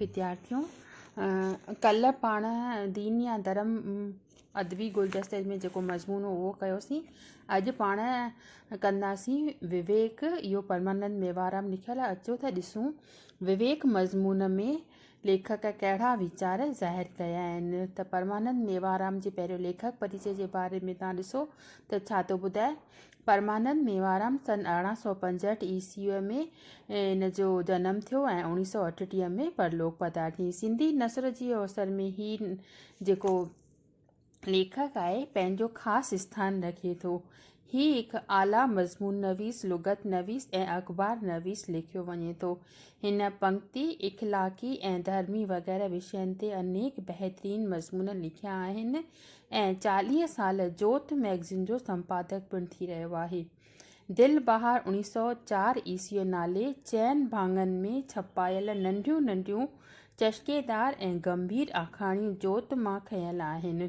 وديارٿيو ڪلهه پاڻ دين يا ڌرم ادبي گلدستي ۾ جيڪو مضمون هو اهو ڪيوسين اڄ پاڻ ڪنداسين وويڪ اهو پرمانند ميوارام لکيل آهي اچو ته ڏسون وويڪ مضمون ۾ ليکڪ ڪهڙا ويچار ظاهر ڪيا آهن ته پرمانند ميوارام جي پهريون ليکڪ پريچي جي باري ۾ تان ڏسو ته ڇا ٿو ٻڌائي پرمانند ميوارام سن 1865 عيسويء ۾ هن جو جنم ٿيو ۽ 1938 ۾ پرلوڪ پڌاريائين. سنڌي نثر جي اوسر ۾ هي جيڪو ليکڪ آهي، پنهنجو خاص اسٿان رکي ٿو. هي هڪ اعليٰ مضمون نويس، لغت نويس ۽ اخبار نويس ليکيو وڃي ٿو. هن پنگتي، اخلاقي ۽ ڌرمي وغيره وشين تي انيڪ بهترين مضمون لکيا آهن. ۽ 40 سال جوت مئگزين جو سمپادڪ پڻ ٿي رهيو آهي. دل بهار 1904 عيسويء نالي چئن ڀاڱن ۾ ڇپايل ننڍيون ننڍيون چشڪيدار ۽ گنڀير آکاڻيون جوت مان کنيل آهن.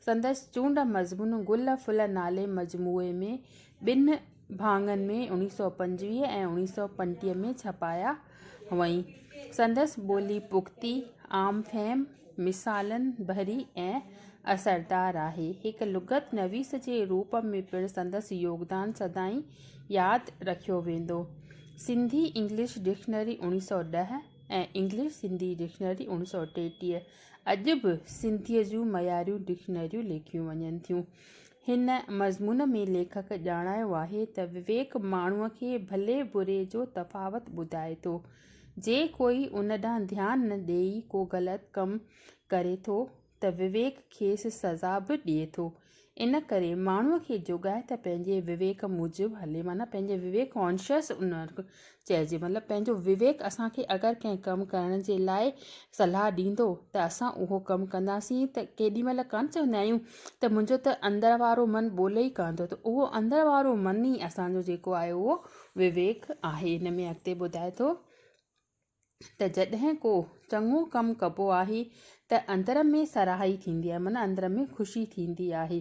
سندس چونڊ مضمون گل ڦل نالي مجموعي ۾ ٻن ڀاڱن ۾ 1925 ۽ 1935 ۾ ڇپايا هئائين. سندس ٻولي پختي، عام فهم، مثالن ڀري ۽ اثردار آهي. هڪ لغت نويس جي روپ ۾ پڻ سندس يوگدان سدائين ياد رکيو ويندو. Sindhi English dictionary 1910 ۽ English Sindhi dictionary 1933 اڄ به سنڌيء جون معياريون ڊڪشنريون ليکيون وڃن ٿيون. هن مضمون ۾ ليکڪ ڄاڻايو آهي ته وويڪ ماڻهوء کي ڀلي بري جو تفاوت ٻڌائي ٿو. جي ڪوئي ان ڏانهن ڌيان نه ڏيئي ڪو غلط ڪم ڪري ٿو ته وويڪ کيس سزا به ڏئي ٿو. ان ڪري ماڻهوء کي جوڳائي ته پنهنجي وويڪ موجب هلي معنيٰ پنهنجي وويڪ ڪانشس ان چئجي مطلب پنهنجو وويڪ اسان کي اگر ڪنهن ڪم ڪرڻ جي لاء صلاح ڏيندو ته اسان اهو ڪم ڪنداسين ته ڪيڏي مهل ڪانه چوندا آهيون ته منهنجو ته اندر وارو من ٻولي ئي ڪانه ٿو ته اهو اندر وارو من ئي اسان جو جيڪو آهي اهو وويڪ آهي هن ۾ اڳتي ٻڌائي ٿو ته جڏهن ڪو چڱو ڪم ڪبو آهي ته اندر ۾ سرهائي ٿيندي آهي معنيٰ اندر ۾ خوشي ٿيندي آهي.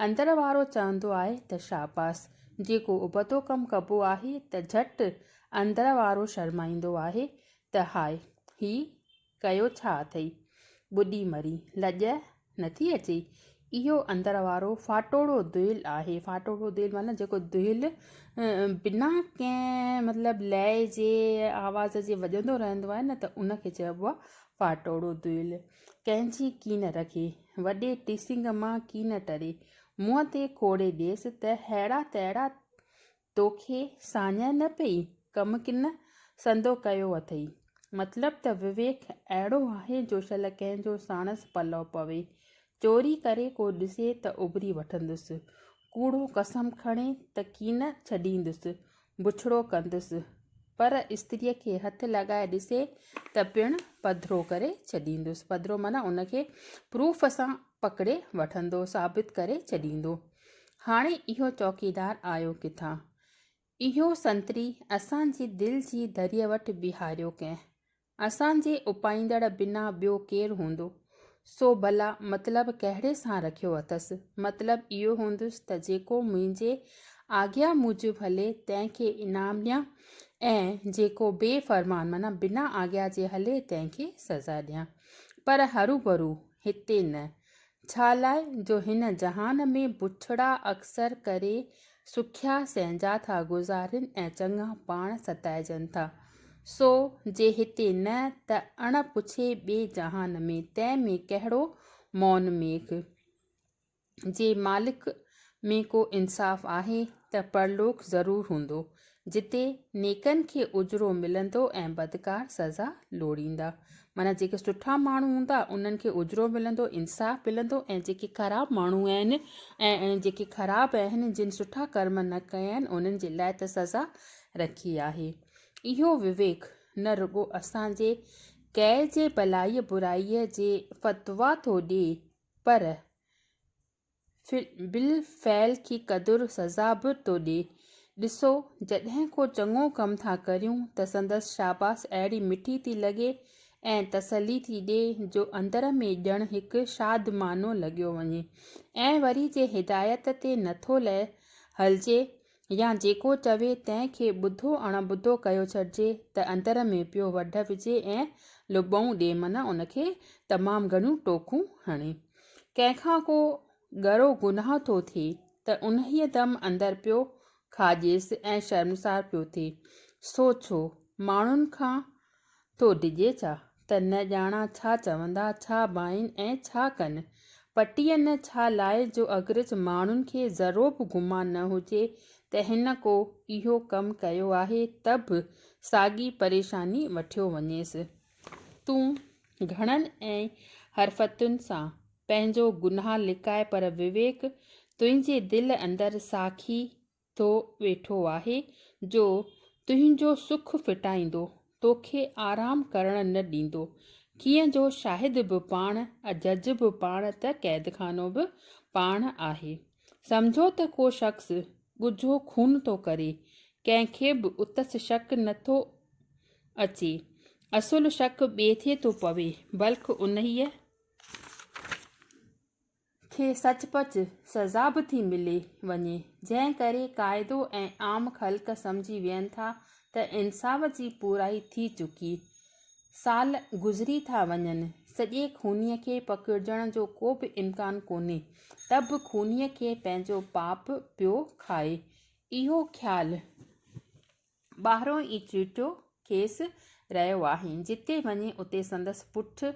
اندر وارو چوندو آهي ته شاباس. جي ڪو ابتو ڪم ڪبو آهي ته جهٽ اندر وارو شرمائيندو آهي ته هاء هي ڪيو ڇا اٿئي؟ ٻڏي مرين. لڄ نٿي اچي. اهو اندر وارو ڦاٽوڙو دهل آهي. ڦاٽوڙو دهل معنيٰ جيڪو دهل بنا ڪنهن مطلب لئي جي آواز جي وڄندو رهندو آهي نه ته ان کي چئبو آهي ڦاٽوڙو دهل. ڪنهن جي ڪين رکي. وڏي ٽيسنگ مان ڪين ٽري. منهن تي کوڙي ڏيس ته ههڙا تهڙا توکي ساڃهه نه پئي؟ ڪم ڪن سندو ڪيو اٿئي. مطلب ته وويڪ اهڙو آهي جو شل ڪنهن جو ساڻس پلئه پوي. چوري ڪري ڪو ڏسي ته اڀري وٺندس. ڪوڙو قسم کڻي ته ڪين ڇڏيندس. بڇڙو ڪندس. پر استريء کي هٿ لڳائي ڏسي ته پڻ پڌرو ڪري ڇڏيندس. پڌرو معنيٰ ان کي پروف سان پڪڙي وٺندو، ثابت ڪري ڇڏيندو. هاڻي اهو چوڪيدار آيو ڪٿان؟ اهو سنتري اسان جي دل جي دريء وٽ بيهاريو ڪنهن؟ اسان جي اپائيندڙ بنا ٻيو ڪير هوندو؟ سو ڀلا مطلب ڪهڙي سان رکيو اٿس؟ مطلب اهو هوندس ته جيڪو منهنجي آگيا موجب هلي تنهن کي انعام ڏيان ۽ جيڪو بي فرمان معنيٰ بنا آگيا جي هلي تنهن کي سزا ڏيان. پر هروڀرو هتي نه. ڇا لاء جو هن جهان ۾ بڇڙا اڪثر ڪري سکيا سهنجا ٿا گذارين ۽ چڱا پاڻ ستائجن ٿا. سو جي هتي نه ته اڻ پڇي ٻئي جهان ۾، تنهن ۾ ڪهڙو مون ميگهه؟ جي مالڪ ۾ ڪو انصاف آهي ته پرلوڪ ضرور هوندو، جتي نيڪن کي اجرو ملندو ۽ بدڪار سزا لوڙيندا. معنيٰ جيڪي سٺا ماڻهو هوندا انهن کي اجرو ملندو، انصاف ملندو ۽ جيڪي خراب ماڻهو آهن ۽ جيڪي خراب آهن جن سٺا ڪرم نه ڪيا آهن انهن جي لاء ته سزا رکي آهي. اهو وويڪ نه رڳو اسان جي ڪئي جي ڀلائيء برائيء جي فتويٰ ٿو ڏئي پر بالفعل ڪي قدر سزا به ٿو ڏئي. ڏسو، جڏهن ڪو چڱو ڪم ٿا ڪريون ته سندس شاباس اهڙي مٺي ٿي لڳي ۽ تسلي ٿي ڏئي جو اندر ۾ ڄڻ هڪ شادمانو لڳيو وڃي ۽ وري جي هدايت تي نٿو هلجي يا جيڪو چوي تنهن کي ٻڌو اڻ ٻڌو ڪيو ڇڏجي ته اندر ۾ پيو وڍ وجهي ۽ لٻون ڏي معنيٰ ان کي تمام گهڻيون ٽوڪون هڻي. ڪنهن کان ڪو ڳرو گناهه ٿو ٿئي ته انهيء دم اندر پيو کاڄيس ۽ شرمسار پيو ٿئي. سو ڇو؟ ماڻهن کان ٿو ڊڄي ڇا؟ ته نه ڄاڻان ڇا چوندا، ڇا ڀائين ۽ ڇا ڪن. پٽيء نه ڇا لاء جو اگرچ ماڻهن کي ذرو به گمان نه هجي ته هن ڪو اهو ڪم ڪيو آهي ته به ساڳي پريشاني وٺيو وڃيس. تون گهڻن ۽ حرفتن سان پنهنجو گناهه لڪاء پر وويڪ تنهنجي دل اندر ساکي ٿو ويٺو آهي جو تنهنجو سک ڦٽائيندو، توکي آرام ڪرڻ نه ڏيندو. ڪيئن جو شاهد به پاڻ، جج به پاڻ ته قيدخانو به پاڻ آهي. سمجهو ته ڪو شخص ڳجهو خون ٿو ڪري، ڪنهن کي به اتس شڪ نه ٿو اچي، اصل شڪ ٻئي ٿي ٿو پوي، بلڪ انهيء کي سچ پچ سزا به ٿي ملي وڃي، جنهن ڪري قاعدو ۽ عام خلق سمجهي ويهن ٿا ته انصاف جي پورائي ٿي چڪي. سال گذري ٿا وڃن، سڄي خونيء کي پڪڙجڻ جو ڪو به امڪان ڪونهي، ته به خونيء کي پنهنجو پاپ پيو کائي. اهو خيال. ٻاهرون ئي چيٽيو کيس رهيو آهي. جتي وڃي اتي سندس پٺ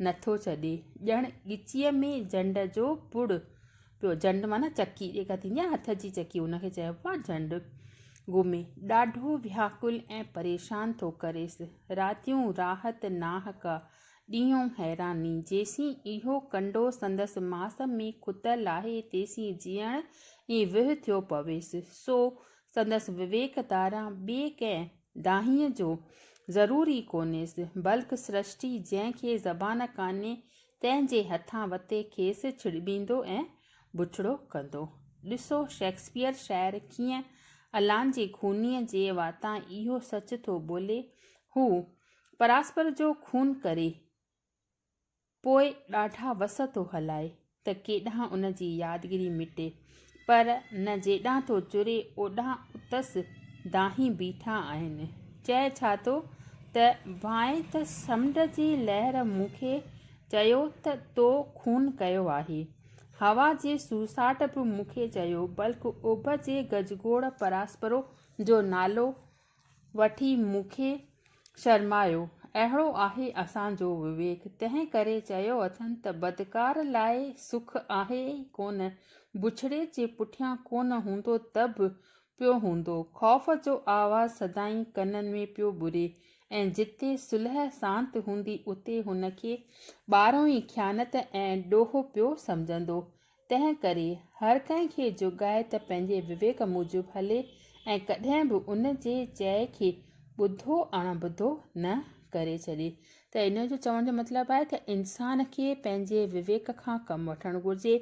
نٿو ڇڏي. ڄڻ ڳچيء ۾ جنڊ جو پڙ پيو، جنڊ معنيٰ چڪي جيڪا ٿيندي آهي هٿ جي چڪي ان کي چئبو آهي جنڊ، گهمي. ڏاڍو وياڪل ۽ پريشان ٿو ڪريس. راتيون راحت ناهه ڪا، ڏينهون حيراني. جيسين اهو ڪنڊو سندس ماس ۾ کتل آهي تيسين جيئڻ ئي وهه ٿيو پويس. سو سندس وويڪ ڌاران ٻئي ڪنهن دانهينء جو ضرور ئي ڪونهيس، بلڪ سرشٽي جنهن کي زبان ڪانهي، تنهن جي هٿان وتي کيس ڇڙٻيندو ۽ بڇڙو ڪندو. ڏسو شيڪسپيئر شاعر ڪيئن الان جي خونيء جي واتان اهو سچ ٿو ٻولي، هو پراسپر جو خون ڪري، پوء ڏاڍا وس ٿو هلائي ته ڪيڏانهن ان جي يادگيري مٽي، پر نه جيڏانهن ٿو چري اوڏانهن اتس دانهين بيٺا آهن. چئي ڇا ٿو ته ڀانء ته سمنڊ جي لهر مون کي چيو ته تو خون ڪيو آهي. هوا جي سوساٽ به مون کي چيو، بلڪ اڀ جي گجگوڙ پراسپرو جو نالو وٺي مون کي شرمايو. اهڙو آهي اسان جو وويڪ. تنهن ڪري چيو اٿن ته بدڪار لاء سک آهي ئي ڪونه. بڇڙي جي پٺيان ڪونه هوندو ته به پيو هوندو. خوف جو آواز سدائين ڪنن ۾ پيو ٻري ۽ جتي صلح سانت هوندي اتي هن کي ٻارهو ئي خيانت ۽ ڏوهه پيو سمجهندو. تنهن ڪري هر ڪنهن کي جوڳائي ته پنهنجي وويڪ موجب هلي ۽ ڪڏهن به ان جي چئي کي ٻڌو اڻ ٻڌو نه ڪري ڇڏي. ته ان جو چوڻ جو مطلب آهي ته انسان کي پنهنجي وويڪ کان ڪم وٺڻ گهرجي.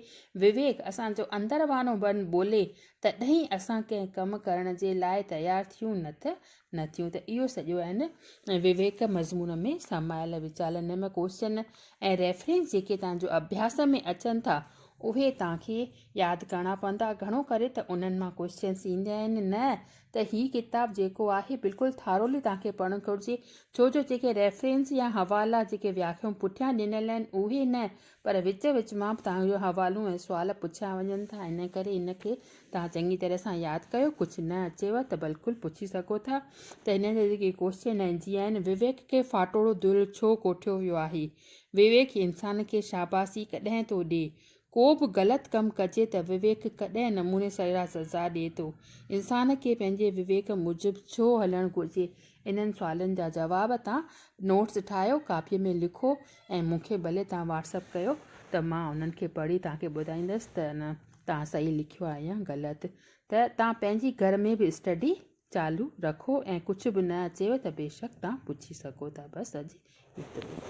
وويڪ اسان جو اندر وارو من ٻولي تڏهن ئي اسان ڪنهن ڪم ڪرڻ جي لاء تيار ٿيون نه ته نه ٿيون ته اهو سڄو آهن وويڪ مضمون ۾ سمايل ويچار. هن ۾ ڪوشچن ۽ ريفرنس جيڪي توهان جو اڀياس ۾ اچن ٿا اهي توهان کي ياد ڪرڻا پوندا گهڻو ڪري ته انهن مان ڪوشچنس ايندا آهن نه ته هي ڪتاب جيڪو آهي بلڪل ٿارولي توهان کي پڙهڻ گهرجي ڇو جو جيڪي ريفرنس يا حوالا جيڪي وياکيون پٺيان ڏنل آهن اهي نه پر وچ وچ مان به توهان جو حوالو ۽ سوال پڇيا وڃن ٿا ان ڪري ان کي توهان چڱي طرح سان ياد ڪيو ڪجهه نه اچيو ته بلڪل پڇي سگهو ٿا ته هن جا جيڪي ڪوشچن آهن جيئن آهن وويڪ کي ڦاٽوڙو دل ڇو ڪوٺيو ويو آهي وويڪ انسان کي شاباسي ڪڏهن ٿو ڏي ڪو به غلط ڪم ڪجي ته وويڪ ڪڏهن نموني سرا سزا ڏي ٿو انسان کي پنهنجي وويڪ موجب ڇو هلڻ گهرجي انهن سوالن جا جواب تان نوٽس ٺاهيو ڪاپيء ۾ لکو ۽ مون کي ڀلي توهان واٽس اپ ڪيو ته مان انهن کي پڙهي توهان کي ٻڌائيندس ته نه توهان صحيح لکيو آهي يا غلط ته توهان پنهنجي گهر ۾ به اسٽڊي چالو رکو ۽ ڪجهه به نه اچيو ته بيشڪ توهان پڇي سگهو ٿا بس اڄ ايترو.